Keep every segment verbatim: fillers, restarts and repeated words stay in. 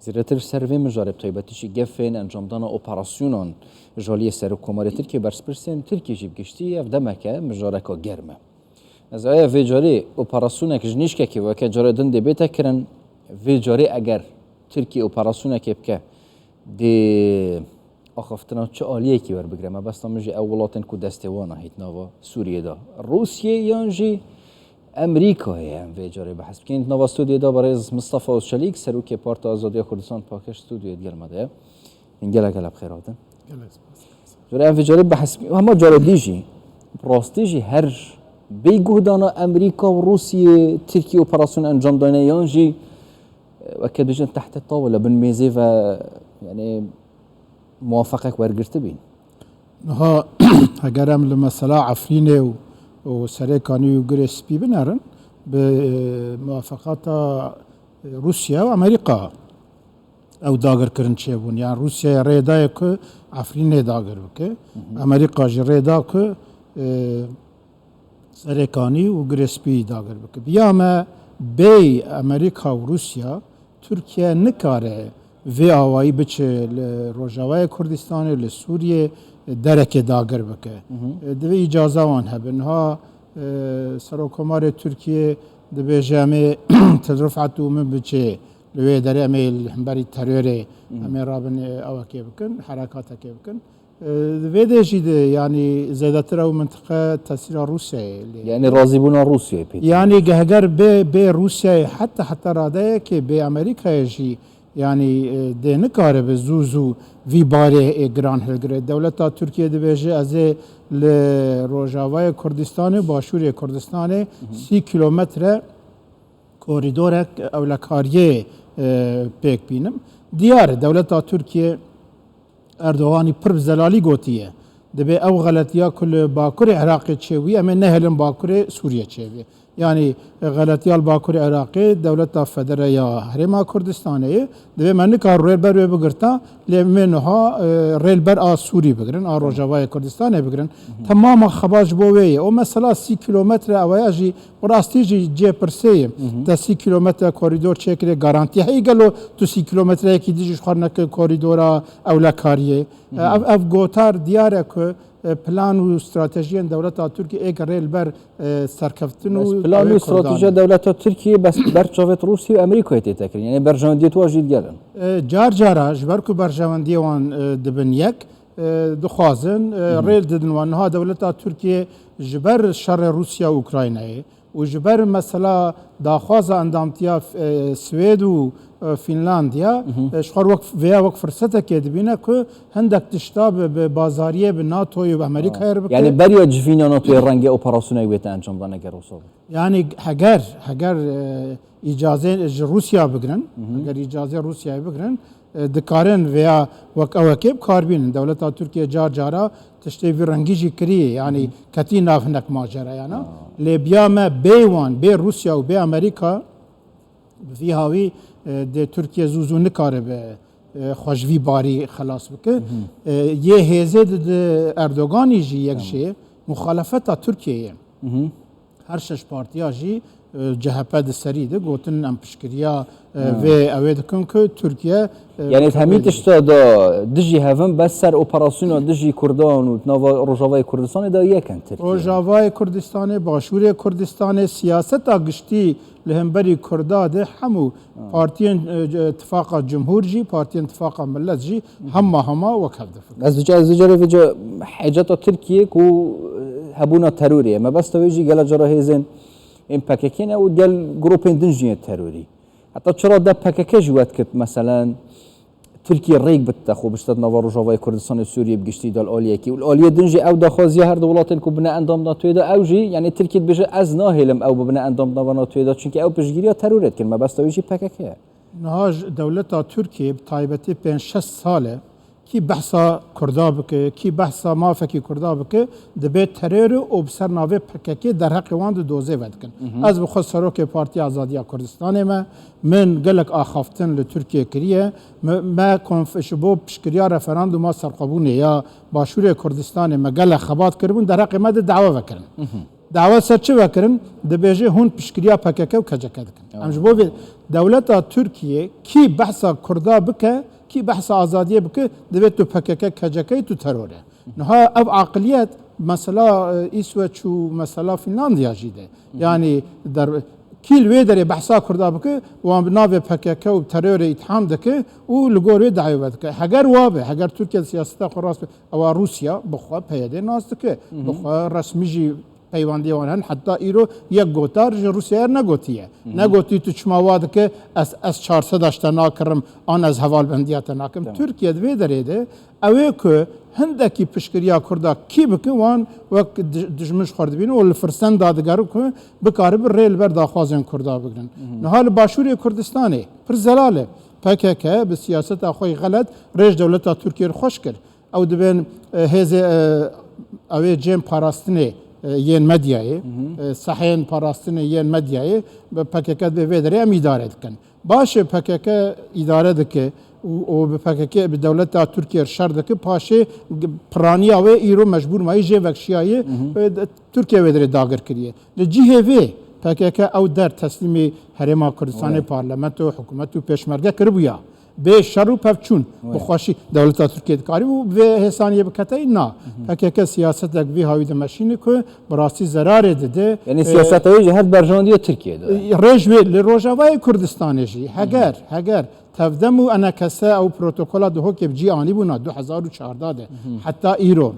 Zêdetir ser vê mijarê, bi taybetî jî gefên encamdana operasyonan ji aliyê Serokkomarê Tirkiyê, berspirsên Tirkiyê jî bi giştî ev demeke mijareka germ e. Ez aya vê carê operasyonek ji nîşkekê weke cara din dê bête kirin, vê carê eger Tirkiye operasyonekê bike, dê axaftina çi aliyekî werbigire? Mebesta min jî ew welatên ku destê wan a hît nava Sûriyê de, Rûsiyê yan jî Amerîkayê, em vê carê behs bikin. Di nava stûdyoyê de berêz Mistefa Ozçelîk, Serokê Partiya Azadiya Kurdistan Pakêş stûdyoyê digel me de ye. Hîn gelek gelek bi xêr hatin. Gelek spas. Cara em vê carê behs bikin. Hema cara dî jî, rastî jî her bê guhdana Amerîka û Rûsiyê Tirkiye operasyon encam dayne yan jî, e, weke dibêjin, tehtê tawile, bin mêzê ve, yani, muwafaqek wergirtibîn. Niha heger em li mesela Efrînê û, û Serêkanî û Girê Spî binerin, bi, e, muwafaqata, e, Rûsya û Amerîka ew dagirkirin çêbûn. Yan Rûsyayê rê daye ku Efrînê dagir bike. Amerîka jî rê da ku, e, Serêkanî û Girê Spî dagir bike. Bi ya me bêyî Amerîka û Rûsya, Tirkiye nikare vê awayî biçe li Rojavayê Kurdistanê, li Sûriyê derekê dagir bike. Divê îcaza wan hebe. Niha, e, Serokkomarê Tirkiye dibêje, em ê Til Rifat û min biçê li wê derê, em ê li hemberî terorê, em ê rabin, e, awekê bikin, herekatekê bikin. E, di vê dê jî de, yanî zêdetir ew mintiqe tesîra Rûsyayê lê. Yani razîbûna Rûsyayê pê. Yanî ge-, heger bê, bê Rûsyayê heta, heta radeyekê bê Amerîkayê jî, yanî, e, dê nikaribe zû zû vî barê ê giran hilgire. Dewleta Tirkiye dibêje, ez ê li Rojavayê Kurdistanê, Başûrê Kurdistanê sî kîlometre korîdorek ewlekariyê, e, pêk bînim. Diyar e, dewleta Tirkiye Erdoganî pir bi zelalî gotiye, dibê ew xeletiya ku li Bakurê Iraqê çêbûye, em ê nehêlin Bakurê Sûriyê çêbê. Yanî, e, xeletiya li Bakurê Iraqê dewleta federe ya Herêma Kurdistanê ye. Dibê me nikar rê li ber wê bigirta, lê em ê niha, e, rê li ber a Sûrî bigirin, a Rojavayê Kurdistanê bigirin. Temama xebat ji bo wê ye. O mesela sî kîlometre ew ya jî bi rastî jî cê pirsê ye. Te sî kîlometre korîdor çêkirê, garantî heye gelo tu sî kîlometreyekî dî jî ji xwe neke korîdora ewlekariyê? E, ev, ev gotar diyar e ku, e, plan û stratejiyên dewleta Tirkiyê êk rê li ber, e, serkeftin û... Bes plan û stratejiya dewleta Tirkiyê bes ber çavêt Rûsya û Amerîkayê tête kirin. Yanî berjewendiyê wan jî digel in. E, car cara ji ber ku berjewendiyê wan, e, dibin yek, e, dixwazin, e, rê didin wan. Niha dewleta Tirkiyê ji ber şerê Rûsya û Ukraynayê û ji ber mesela daxwaza endamtiya, e, Swêd û, e, Fînlandiya, e, ji xwe wek, vêya wek firsetekê dibîne ku hindek tişta bi, bi bazariyê, bi NATOyê, bi Amerîkayê re bike. Yanî beriya civîna NATOyê rengê operasyonekê wê te encam dane ger wisa be. Yanî heger, heger, e, îcazê ji Rûsya bigirin, heger îcazê Rûsyayê bigirin, e, dikarin vêya wek ewekê bi kar bînin. Dewleta Tirkiye car cara tiştê vî rengî jî kiriye. Yanî ketî nav hinek macerayana. Lê biya me bê wan, bê Rûsya û bê Amerîka, bi vî hawî, e, dê Tirkiye zû zû nikaribe, e, xwe ji vî barî xelas bike. E, yê hêzê di, di Erdoganî jî yek jê muxalefeta Tirkiyeyê ye. Her şeş partiya jî, e, C H P di serî de gotin, em piştgiriya, e, vê ew ê dikin ku Tirkiye, e, Yanî hemî tişta da dijî hev in, bes ser operasyona dijî Kurdan û nava Rojavayê Kurdistanê de yek in Tirkiye. Rojavayê Kurdistanê, Başûrê Kurdistanê, siyaseta giştî li hemberî Kurda de hemû partiyên, e, Tifaqa Cumhur jî, partiyên Tifaqa Millet jî hema hema wek hev difikirin. Ez dica, ez dicarê vêca heceta Tirkiyê ku, e, hebûna terorê ye. Mebesta wê jî gela cara hêzên ên P K K ne û gel grûpên din jî yên terorî. Heta çira de P K K jî wet kit, meselen, Tirkiye rêk bidite xwe bişte di nava Rojavayê Kurdistanê, Sûriyê bi giştî de li aliyekî û li aliyê din jî ew daxwaziya her du welatên ku bine endam NATOyê de, ew jî, yanî Tirkiye dibêje, ez nahêlim ew bibine endam nava NATOyê de, çunkî ew piştgiriya terorê dikin. Mebesta wê jî P K K ye. Niha ji dewleta Tirkiyê bi taybetî pênc şeş sal e, kî behsa Kurda bike, kî behsa mafekî Kurda bike, dibe teror û bi ser navê P K K derheqê wan di dozê vedikin. Ez bi xwe serokê Partiya Azadiya Kurdistanê me, min gelek axaftin li Tirkiyê kiriye. Me, me konf-, ji bo piştgiriya referanduma serxwebûnê ya Başûrê Kurdistanê me gelek xebat kiribûn, derheqê me de dawa vekirin. Dawa ser çi vekirin? Dibêje hûn piştgiriya P K K û K C K dikin. Em ji bo vê, Dewleta Tirkiye kî behsa Kurda bike, kî behsa azadiyê bike, divê tu P K K, K C K yî, tu teror e. Niha ev aqiliyet mesela, e, Îsveç û mesela Fînlandiya jî de. Yanî der, kî li wê derê behsa Kurda bike, wan bi navê P K K û terorê îtham dike û li gor wê dayve dike. Heger wa be, heger Tirkiye siyaseta xwe rast be, ewa Rûsya bi xwe P Y D nas dike. Bi xwe resmî jî peywendiyê wan hene. Heta îro yek gotar ji Rûsyayê re negotiye. Negotî tu çima wa dike, ez, ez çar sed a ji te nakirim, an ez hevalbendiya te nakim. Tirkiye di vê derê de ew ê ku hindekî piştgiriya Kurda kî bike, wan wek di-, dijmin ji xwe re dibîne û li firsend da digere ku bikaribe rê li ber daxwazên Kurda bigrin. Niha li Başûrê Kurdistanê pir zelal e. P K K bi siyaseta xwe yê xelet rê ji dewleta Tirkiyê re xweş kir. Ew dibên, e, hêzê, e, ew ê cihên parastinê, e, yên medyayê, e, sehên parastinê yên medyayê, bi P K K dibê vê derê em îdare dikin. Baş e, P K K îdare dike û, û bi P K K, bi dewleta Tirkiye re şer dike, paşê g-, piraniya wê îro mecbûr mayî jê vekşiyayê, e, de-, Tirkiye wê derê dagir kiriye. Li cihê vê P K K ew der teslîmî Herêma Kurdistanê, parlamento, hikûmet û pêşmerge kiribûya. Bê şer û pevçûn, bi xweşî dewleta Tirkiye dikarî û vê hêsaniyê bikete, na. P K K siyasetek vî hawî dimeşîne ku bi rastî zerarê dide. Yanî, e, siyaseta wê jî hev berjewendiya Tirkiye de. E, rê ji wê li Rojavayê Kurdistanê jî heger, heger tevdem û enekese ew protokola Duhokê bi cî anîbûna du hezar û çardeh de. Heta îro.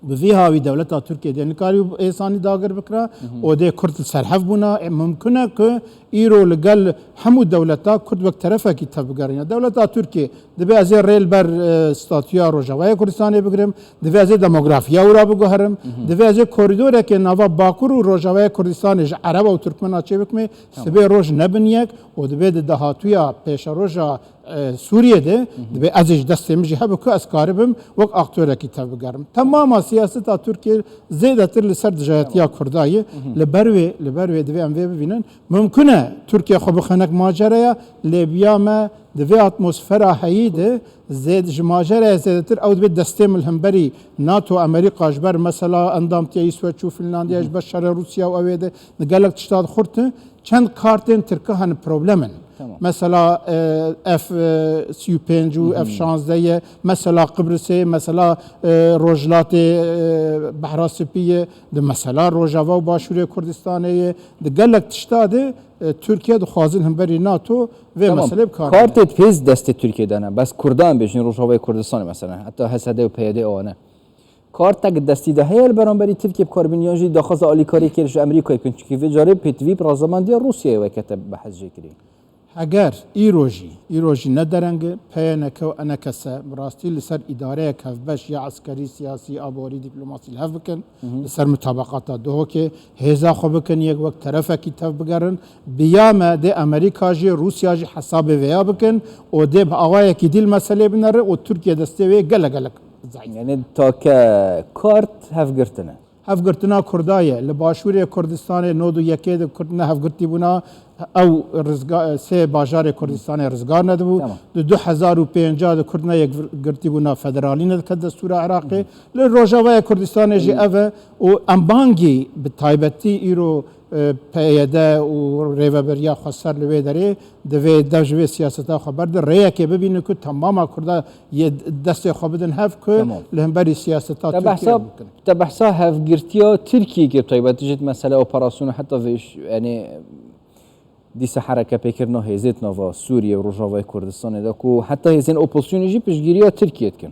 Bi vî hawî dewleta Tirkiye dê nikarî êsanî dagir bikira û dê Kurd li ser hev bûna. E, mimkun e ku îro li gel hemû dewleta Kurd wek terefekî tevbigerîne. Dewleta Tirkiye dibê ez ê rê li ber, e, statûya Rojavayê Kurdistanê bigirim, divê ez ê demografiya wira biguherim, divê ez ê korîdorekê nava Bakur û Rojavayê Kurdistanê ji Ereba û Tirkmena çêbikimê, sibê roj nebin yek û dibê di dahatûya pêşeroja e, Sûriyê de, dibê ez ê ji destê min jî hebe ku ez karibim wek aktorekî tevbigerim. Temama siyaseta Tirkiye zêdetir li ser dijayetiya Kurda ye. Li ber wê, li ber wê divê em vê bibînin. Mimkun e Tirkiye xwe bixe nek maceraya, lê biya me di vê atmosfera heyî de zêd-, ji maceraya zêdetir ew dibê destê min li hemberî nato, Amerîka, ji ber mesela endamtiya Îsveç û Fînlandiya, ji ber şerê Rûsya û ew ê de di gelek tişta de xurt e. Çend kartên tirka hene problem in. Tamam. Mesela, e, F sî û pênc û F şazdeh ye, mesela Qibrisê, mesela, e, Rojhilatê, e, Behra Spî ye, di mesela Rojava û Başûrê Kurdistanê ye, di gelek tişta de, e, Tirkiye dixwazin hemberî nato vê meselê bi kar bîne. Kartê pêz destê Tirkiye de ne. Bes Kurdan bêjin Rojavayê Kurdistanê mesela. Heta H S D û P Y D ewa ne. Kartek destî de heye li beramberî Tirkiye bi kar bînin yan jî daxwaza alîkariyekê ji Amerîkayê bikin? Çunkî vê carê pêtivî bi razamandiya Rûsyayê weke te behs jê kirî. Heger îro jî, îro jî ne dereng e, P Y N K û E N K S bi rastî li ser îdareyek hevbeş ya eskerî, siyasî, aborî, dîplomasî li hev bikin, li ser mutabaqata Duhokê hêza xwe bikin, yek wek terefekî tev bigerin, bi ya me dê Amerîka jî, Rûsya jî hesabê vêya bikin û dê bi awayekî dî li meselê binere û Tirkiye destê wê gelek gelek Yanî take kart hevgirtin e. Hevgirtina Kurda ye. Li Başûrê Kurdistanê nod û yekê de Kurd ne hevgirtî bûna, ew rizga-, sê bajarê Kurdistanê rizgar nedibû. Tamam. Di du hezar û pênca de Kurd ne yekgirtî bûna, federalî nediket destûra Iraqê. Li Rojavaya Kurdistanê jî ev e û em bangî bi taybetî îro e, P Y D û rêveberiya xweser li wê derê divê dev ji vê siyaseta xwe berde, rêyekê bibîne ku temama Kurda yê destê xwe bidin hev ku Tamam. li hemberî siyaseta Te Tirkiye behsa, bikin. Te behsa hevgirtiya Tirkiyê kir, taybetî jî mesela operasyonu heta vê ş-, yanî dîsa hereke pêkirina hêzê di nava Sûriye û Rojavayê Kurdistanê de ku heta hêzên opozisyonê jî piştgiriya Tirkiye dikin.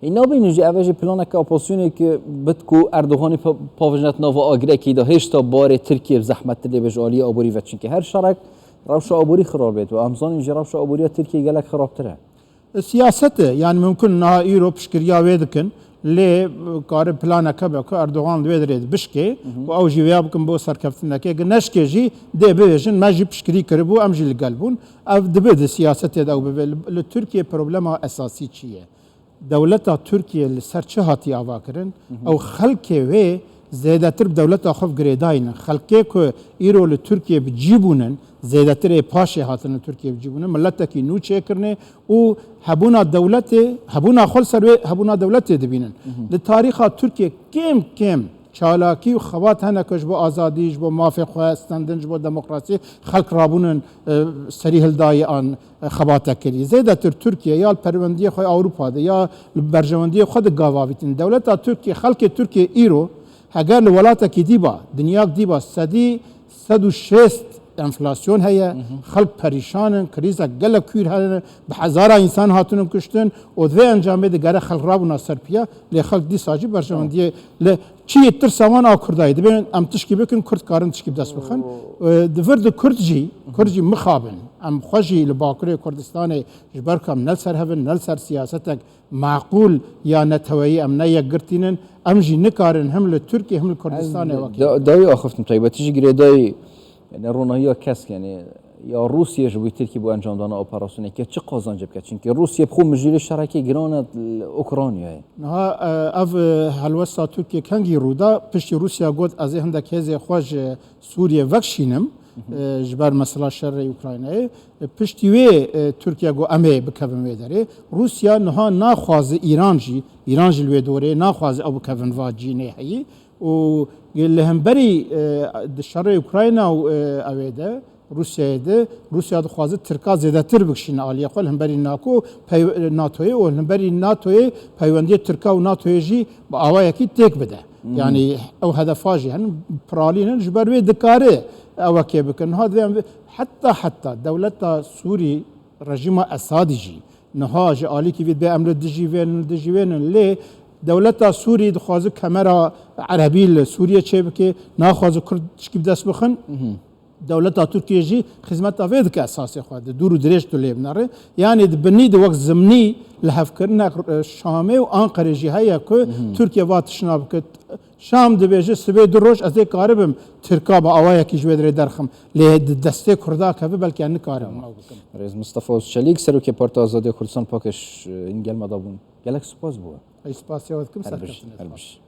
Ê, nabînin jî ev e jî planeke opozisyonê ki bit ku Erdoganî pa-, pavijnet nava agirekî de hêşta barê Tirkiye bi zehmettir lê be ji aliyê aborî ve. Çimkî her şerek rewşa aborî xirab bêt û em zanin jî rewşa aboriya Tirkiye gelek xirabtir e. E, siyaset e. Yani mümkün niha îro piştgiriya wê dikin. Lê, e, kare planeke be ku Erdogan li wê derê bişkê û ew jî vêya bikin bo serkeftinekê. Gi neşkê jî dê bibêjin, me jî piştgirî kiribû, em jî li gel bûn. Ev dibe di siyasetê de ew bibe. Li, li Tirkiye problema esasî çi ye? Dewleta Tirkiye li ser çi hatiye avakirin? Ew xelkê wê zêdetir bi dewleta xwe girêdayînin. Xelkê ku îro li Tirkiye bi cî bûnin, zêdetir ê paşê hatine Tirkiye bi cî bûnin, miletekî nû çêkirine û hebûna dewletê, hebûna xwe li ser wê hebûna dewletê dibînin. Li tarîxa Tirkiye kêm kêm çalakî û xebat hene ku ji bo azadî, ji bo mafê xwe stendin, ji bo demokrasî xelk rabûnin, e, serî hildayî an, e, xebate kirî. Zêdetir Tirkiye ya li perwendiyê xwe Ewropa de ya li berjewendiyê xwe de gavavîtin. Dewleta Tirkiye, xelkê Tirkiye îro heger li welatekî dî ba, dinyak dî ba, sedî sed û şêst enflasyon heye, xelk perîşan in, krîzek gelek kûr hene, bi hezara însan hatinin kuştin û di vê encamê de gere xelk rabûna ser piya, lê xelk dîsa jî berjewendiyê li çi yê tirsa wan a Kurda ye. Dibên em tişkî bikin, Kurd karin tişkî bi dest bixin. E, di vir de Kurd jî, Kurd jî mixabin. Em xwe jî li Bakurê Kurdistanê ji ber ku em ne li ser hev in, ne li ser siyasetek maqûl ya neteweyî, em ne yekgirtînin, em jî nikarin him li Tirkiye him li Kurdistanê wekî. Da-, dawî axiftim taybetî jî girêdayî, yani, ronahiya kesk, yani, ya Rûsya ji bo Tirkiye bo encamdana operasyoneke çi qazanc bike? Çimkî Rûsya bi xwe mijûlê şerekê giran e li Ukraynayê. Niha, e, ev, e, helwesta Tirkiye kengî rû da? Piştî Rûsya got, ez ê hindek hêzê xwe ji Sûriye vekişînim, e, ji ber mesela şerê Ukraynayê. E, piştî wê, e, Tirkiye got, em ê bikevin wê derê. Rûsya niha naxwaze Îran jî, Îran jî li wê dorê naxwaze ew bikevin va cînê heyî. Û li hemberî, e, di şerê Ukrayna û, e, ewê de, Rûsyayê de, Rûsya dixwaze Tirka zêdetir bikişîne aliyê xwe li hemberî nako pey-, NATOyê û li hemberî NATOyê peywendiyê Tirka û NATOyê jî bi awayekî têk bide. Yani ew hedefa jî henin, piralîn in, ji ber wê dikare ewekê bikin. Niha divê em vê-, heta, heta dewleta Sûrî, rejîma Esadî jî niha ji alîkî vê dibê em li dijî vê in, li dijî vê in. Lê dewleta Sûrî dixwaze kemera erebî li Sûriye çêbike, naxwaze Kurd tişkî bi dest bixin. Dewleta Tirkiye jî xizmeta vê dike esasê xwe, di dûr û dirêj tu lê binere. Yanî di binî de wek zimnî lihevkirinek, e, Şamê û Anqerê jî heye ku Tirkiye va tiştna bike. Şam dibêje, sibê du roj ez ê karibim Tirka bi awayekî ji wê derê derxim. Lê di destê Kurda keve belkî ez nikarim ew bikim. Rêz Mistefa Ozçelîk, Serokê Partiya Azadiya Kurdistan, pakêş, e, in gel me dabûn. Gelek spas bo we. Ez spasiya we dikim, serkeftin. Her biş.